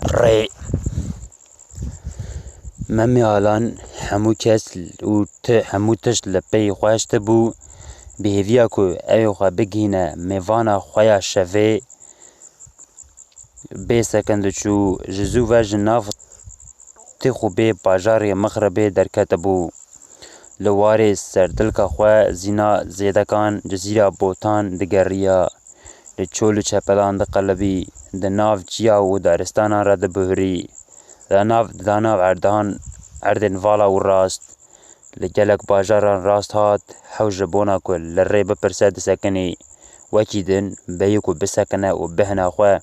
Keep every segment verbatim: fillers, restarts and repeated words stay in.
rê. Memê Alan hemû kes û ti hemû tişt li pey xwe hiştibû, bi hêviya ku ew ê xwe bigihîne mêvana xwe ya şevê, bê sekin diçû, ji zû ve ji nav Têxûbê bajarê Mixribê derketibû. Li warê serdilka xwe Zîna Zêdekan Cizîra Botan digeriya. Li çol û çepelan diqelibî. Di nav çiya û daristanan re dibihurî. Da nav, da nav erdan, erdên vala û rast. Li gelek bajaran rast hat, hew ji bona ku li rê bipirse disekinî. Wekî din, bêyî ku bisekine û bihine xwe,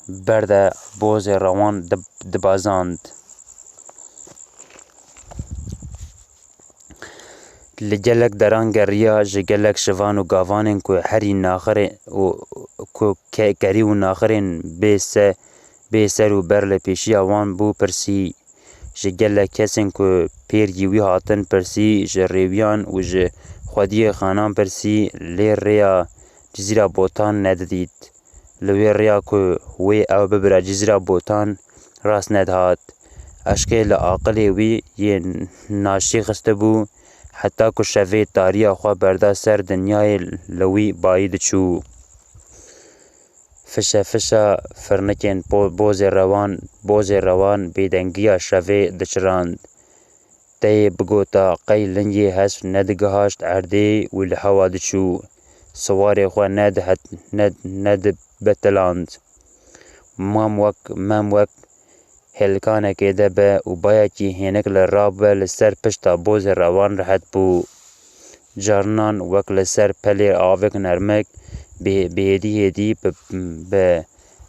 berde bozê rewan dib-, dibazand. Li gelek deran geriya, ji gelek şivan û gavanên ku herî naxirê û ku ke-, kerî û naxirên bê se-, bê ser û ber li pêşiya wan bû pirsî. Ji gelek kesên ku pêrgî wî hatin pirsî, ji rêwiyan û ji xwediyê xanan pirsî, lê rêya Cizîra Botan nedidît. Li wê rêya ku wê ew bibira Cizîra Botan rast nedihat. Eşqê li aqilê wî yê naşî xistibû, heta ku şevê tariya xwe berda ser dinyayê li wî bayî diçû. Fişe fişa firnikên po-, bozê rewan, bozê rewan bêdengiya şevê diçirand. Teyê bigota qey lingê hesp nedigihaşt erdê û li hewa diçû. Siwarê xwe nedihet-, ned-, nedibetiland. Mam wek, mem wek hêlkanekê de be û bayekî hênik li rabe li ser pişta bozê rewan rihet bû. Carinan wek li ser pelê avêk nermek bi, bi hêdî hêdî bi, bi,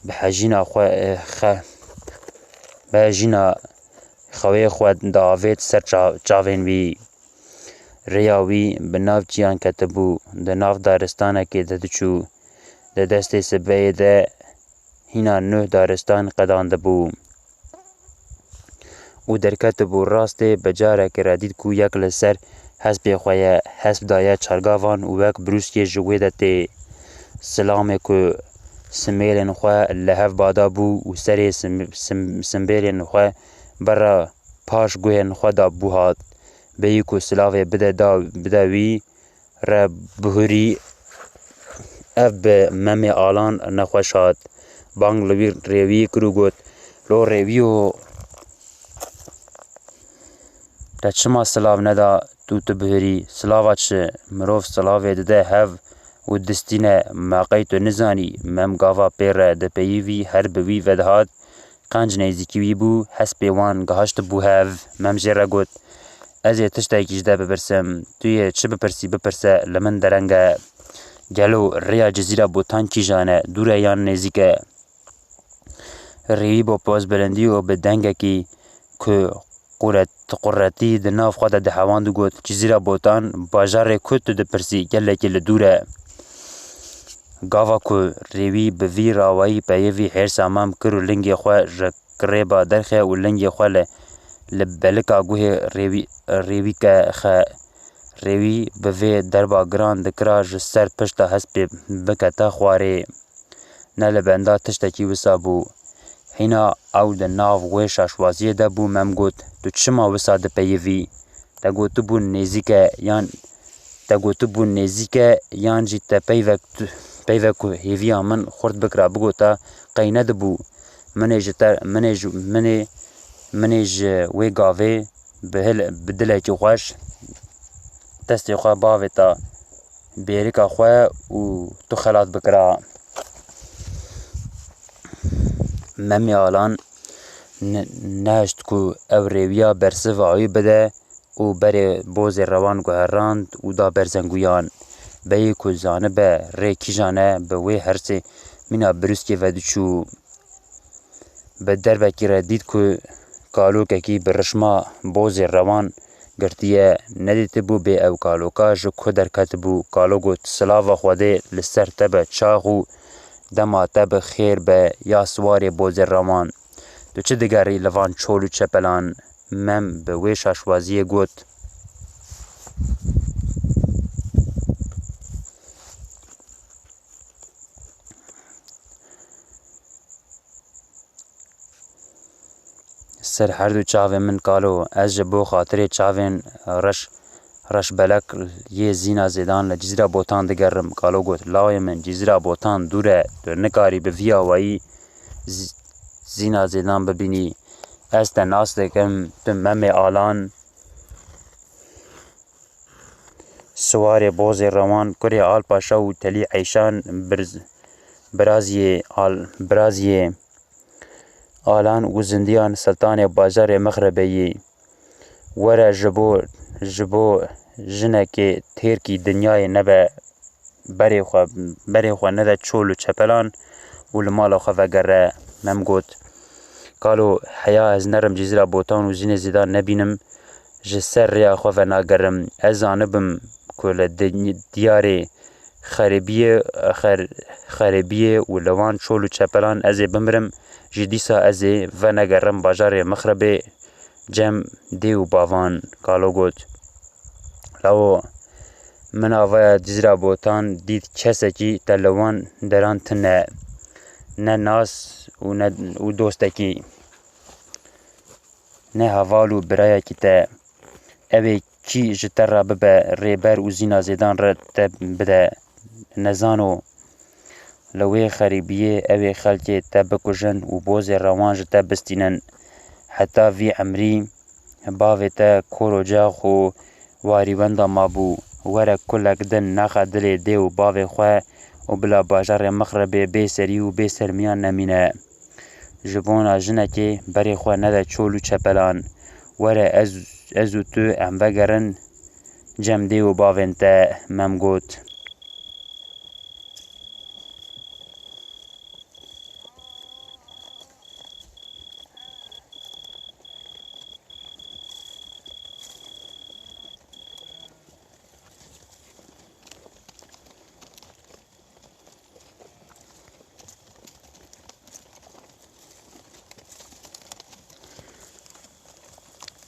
bi hejîna xwe, xe-, bi hejîna xewê xwe diavêt ser ça-, çavên wî. Rêya wî bi nav çiyan ketibû, di nav daristanekê de diçû. Di destê sibeyê de hîna nuh daristan qedandibû û derketibû rastê, bi carekê re dît ku yek li ser hespê xwe ye, hesp daye çargavan û wek brûskê ji wê de tê. Silamê ku simêlên xwe li hev bada bû û serê sim-, sim-, simbêlên xwe bera paş guhên xwe de bû hat. Bêyî ku silavê bide da, bide wî, re bihurî, ev bi Memê Alan nexweş hat. Bang li wî rêwî kir û got, "Lo rêwîyo, te çima silav neda tu, tu bihurî? Silava çi? Mirov silavê dide hev û distîne, ma qey tu nizanî?" Mem gava pê re dipeyivî, her bi wî vedihat. Qenc nêzîkî wî bû, hespê wan gihiştibû hev. Mem jê re got, "Ez ê tiştekî ji te bipirsim. Tu yê çi bipirsî, bipirse, li min dereng e. Gelo rêya Cizîra Botan kîjan e, dûr e yan nêzîk e?" Rêwî bi pozbilindî û bi dengekî ku quret-, quretî di nav xwe de dihewand û got, "Cizîra Botan, bajarê ku tu dipirsî, gelekî li dûr e." Gava ku rêwî bi vî rawayî peyivî hêrsa Mem kir û lingê xwe ji kirêba derxe û lingê xwe li, li belika guhê rêwî, rêwî ke xe. Rêwî bi vê derba giran dikira ji ser pişta hespê bikete xwarê. Ne li benda tiştekî wisa bû. Hîna ew di nav wê şaşwaziyê de bû, Mem got, "Tu çima wisa dipeyivî? Te gotibû nêzîk e yan, te gotibû nêzîk e yan jî te peyvek tu, peyvek ku hêviya min xurt bikira bigota qey nedibû? Min ê ji te, min ê ji, min ê, min ê ji wê gavê bi hil-, bi dilekî xweş destê xwe bavêta bêrika xwe û tu xelat bikira." Memê Alan ne-, nehişt ku ev rêwiya bersiva wî bide û berê bozê rewan guherand û da ber zenguyan. Beyê ku zanibe rê kîjan e, bi wê hersê mîna birûskê ve diçû. Bi derbekî re dît ku kalokekî bi rişma bozê rewan girtiye. Nedîtibû bê ew kaloka ji ku derketibû. Kalo got, "Silava Xwedê li ser te be çax û dema te bi xêr be ya siwarê bozê rewan. Tu çi digerî li van çol û çepelan?" Mem bi wê şaşwaziyê got, Ser her du çavên min kalo, ez ji bo xatirê çavên reş, reşbelek yê Zîna Zêdan li Cizîra Botan digerim. Kalo got, lawê min, Cizîra Botan dûr e, tu nikarî bi vî awayî Z-, Zîna Zêdan bibînî. Ez te nas dikim, tu Memê Alan, Siwarê Bozê Rewan, kurê Alpaşa û Telî Eyşan, birz-, biraziyê Al-, biraziyê Alan û zindiyan Siltanê bajarê Mixrebê yî. Were ji bo, ji bo jinekê têrkî dinyayê nebe, berê xwe, berê xwe nede çol û çepelan û li mala xwe vegere. Mem got, Kalo, heya ez nerim Cizîra Botan û Zînê Zêdan nebînim, ji ser rêya xwe venagerim. Ez zanibim ku li di-, diyarê xerîbiyê, xer-, xerîbiyê û li wan çol û çepelan ez ê bimirim, ji dîsa ez ê venegerim bajarê Mixrebê cem dê û bavan. Kalo got, Lawo, min avaya Cizîra Botan dît, kesekî te li wan deran tune, ne nas û ne, û dostekî, ne heval û birayekî te. Ew ê kî ji te re bibe rêber û Zîna Zêdan re te bide? Nezano. Li wê xerîbiyê ew ê xelkê te bikujin û Bozê Rewan ji te bistînin. Heta vî emrî bavê te korocax û warîwenda mabû. Were kulek din nexe dilê dê û bavê xwe û bila bajarê Mixrebê bê serî û bê sermiyan nemîne. Ji bona jinekê berê xwe nede çol û çepelan. Were ez, ez û tu em vegerin cem dê û bavên te, Mem got.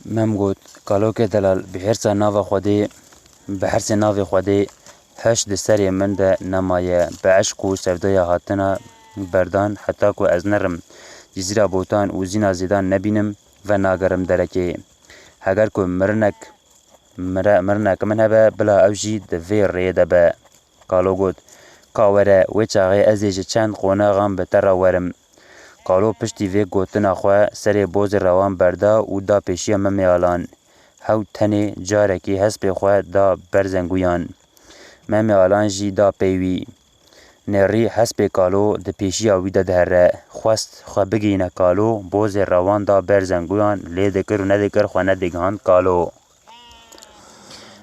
Mem got, Kalokê delal, bi hêrsa nava Xwedê, bi hersê navê Xwedê, heş di serê min de nemaye. Bi eşq û sevdaya hatina berdan, heta ku ez nerim Cizîra Botan û Zîna Zêdan nebînim, venagerim derekê. Heger ku mirinek, mire-, mirinek min hebe, bila ew jî di vê rêyê de be. Kalo got, Ka were, wê çaxê ez ê ji çend qonaxan bi te re werim. Kalo piştî vê gotina xwe serê Bozê Rewan berda û da pêşiya Memê Alan. Hew tenê carekî hespê xwe da ber Zenguyan. Memê Alan jî da pey wî. Nêrî hespê Kalo di pêşiya wî de dihere. Xwest xwe bigihîne Kalo, Bozê Rewan da ber Zenguyan, lê dikir û nedikir xwe nedigihand Kalo.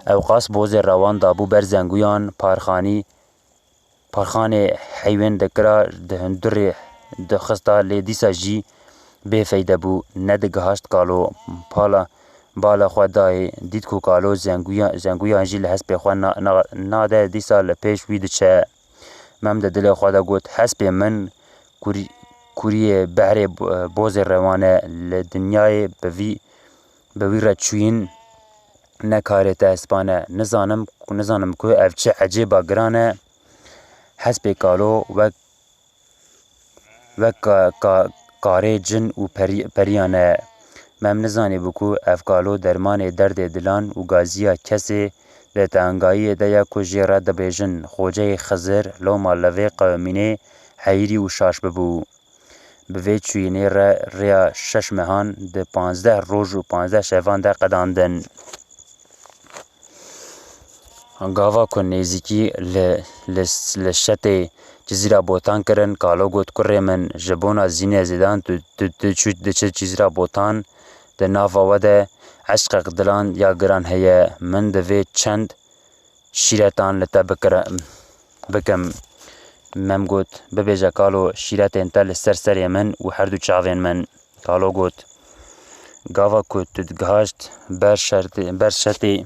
Ewqas Bozê Rewan dabû ber Zenguyan, parxanî, parxanê heywên dikira, di hundirê dixista, lê dîsa jî bêfeyde bû, nedigihaşt Kalo. Pala, bala xwe dayê, dît ku Kalo Zenguya-, Zenguyan jî li hespê xwe na-, na-, nade, dîsa li pêş wî diçe. Mem di dilê xwe de got, Hespê min kurî-, kuriyê behrê bo-, Bozê Rewan e, li dinyayê bi vî, bi wî re çûyîn ne karê te hespane. Nizanim, nizanim ku ev çi ecêba giran e. Hespê Kalo wek, wek ka-, ka-, karê cin û perî-, periyan e. Mem nizanîbû ku ev Kalo dermanê derdê dilan û gaziya kesê di tengayiyê de ye ku jê re dibêjin Xoceyê Xizir, loma li vê qewimînê heyirî û şaş bibû. Bi vê çûyînê re rêya şeş mehan di panzdeh roj û panzdeh şevan de qedandin. Gava ku nêzîkî li, li, li şetê Cizîra Botan kirin, Kalo got, Kurê min, ji bona Zînê Zêdan tu, tu, tu çû diçî Cizîra Botan, di nava we de eşqek dilan ya giran heye. Min divê çend şîretan li te bikire-, bikim. Mem got, Bibêje Kalo, şîretên te li ser serê min û her du çavên min. Kalo got, Gava ku tu digihaşt ber şertê, ber şetê,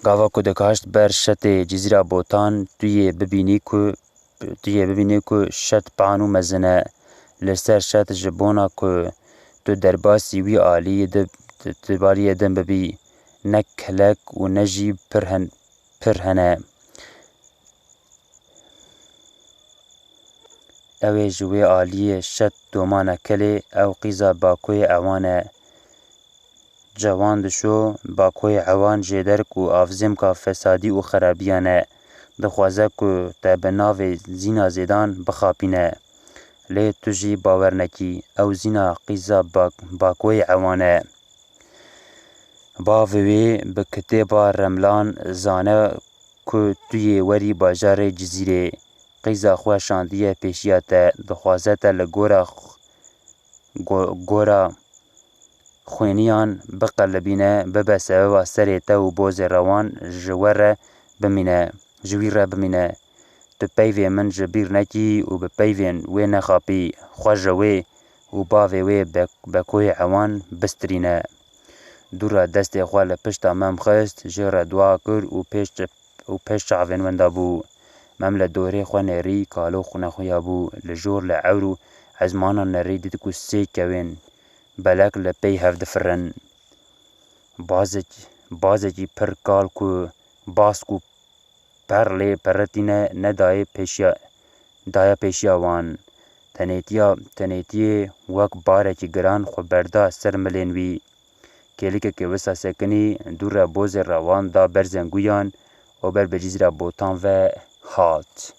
gava ku digihaşt ber şetê Cizîra Botan, tu yê bibînî ku tu yê bibînî ku şet pan û mezin e. Li ser şet ji bona ku tu derbasî wî alî di, di, di baliyê din bibî, ne kelek û ne jî pir hen-, pir hene. Ew ê ji wê aliyê şet domane kelê, ew qîza Bakoyê Ewan e. Cewan dişo, Bakoyê Ewan jêderk û avzêmka fesadî û xerabiyan e. Dixwaze ku te bi navê Zîna Zêdan bixapîne. Lê tu jî bawer nekî, ew Zîna qîza Bak-, Bakoyê Ewan e. Bavê wê bi kitêba Remlan zane ku tu yê werî bajarê Cizîrê. Qîza xwe şandiye pêşiya te, dixwaze te li gora xw-, go-, gora xwêniyan biqelibîne, bibe sebeba serê te û bozê rewan ji we re bimîne, ji wî re bimîne. Tu peyvê min ji bîr nekî û bi peyvên wê nexapî, xwe ji wê û bavê wê Bek-, Bekoyê Ewan bistirîne. Dûra destê xwe li pişta Mem xist, jê re dua kir û pêş û pêş çavên winda bû. Mem li dorê xwe nêrî, kalo xwe nexuya bû. Li jor li ewr û ezmanan nêrî dît ku sê kewên belek li pey hev difirin. Bazek-, bazekî pir kal ku bask û perlê peretîne nedayê pêşiya, daye pêşiya wan. Tenêtiya, tenêtiyê wek barekî giran xwe berda ser milên wî. Kêlikekê wisa sekinî, dû re bozê rewan da ber zenguyan û ber bi Cizîra Botan ve hat.